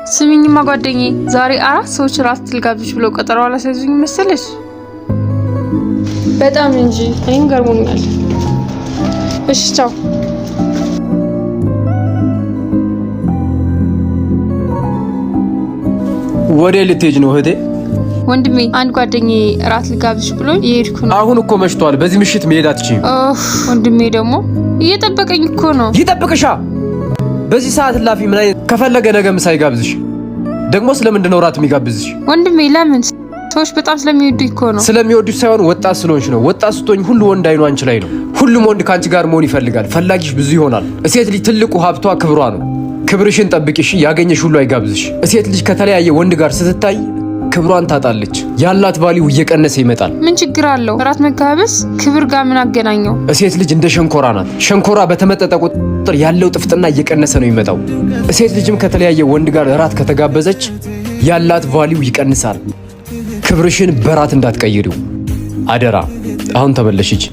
ስሚኝማ ጓደኛዬ፣ ዛሬ አራት ሰዎች ራት ልጋብዝሽ ብለው ቀጠሮ አላስያዙኝ መሰለሽ? በጣም እንጂ፣ እኔም ገርሞኛል። እሺ ቻው። ወደ ልትሄጂ ነው እህቴ? ወንድሜ፣ አንድ ጓደኛዬ እራት ልጋብዝሽ ብሎኝ እየሄድኩ ነው። አሁን እኮ መሽቷል። በዚህ ምሽት መሄድ አትችይም። ኦፍ፣ ወንድሜ ደግሞ እየጠበቀኝ እኮ ነው። ይጠብቅሻ። በዚህ ሰዓት ላፊ ምን አይነት፣ ከፈለገ ነገ ምሳ ይጋብዝሽ። ደግሞ ስለምንድን ነው እራት የሚጋብዝሽ? ወንድሜ ለምን? ሰዎች በጣም ስለሚወዱኝ እኮ ነው። ስለሚወዱሽ ሳይሆን ወጣት ስለሆንሽ ነው። ወጣት ስትሆኝ ሁሉ ወንድ አይኑ አንቺ ላይ ነው። ሁሉም ወንድ ከአንቺ ጋር መሆን ይፈልጋል። ፈላጊሽ ብዙ ይሆናል። ሴት ልጅ ትልቁ ሀብቷ ክብሯ ነው። ክብርሽን ጠብቂሽ። ያገኘሽ ሁሉ አይጋብዝሽ። ሴት ልጅ ከተለያየ ወንድ ጋር ስትታይ ክብሯን ታጣለች። ያላት value እየቀነሰ ይመጣል። ምን ችግር አለው? እራት መጋበዝ ክብር ጋር ምን አገናኘው? ሴት ልጅ እንደ ሸንኮራ ናት። ሸንኮራ በተመጠጠ ቁጥር ያለው ጥፍጥና እየቀነሰ ነው የሚመጣው። ሴት ልጅም ከተለያየ ወንድ ጋር እራት ከተጋበዘች ያላት value ይቀንሳል። ክብርሽን በራት እንዳትቀይሪው አደራ። አሁን ተመለሽ ሂጂ።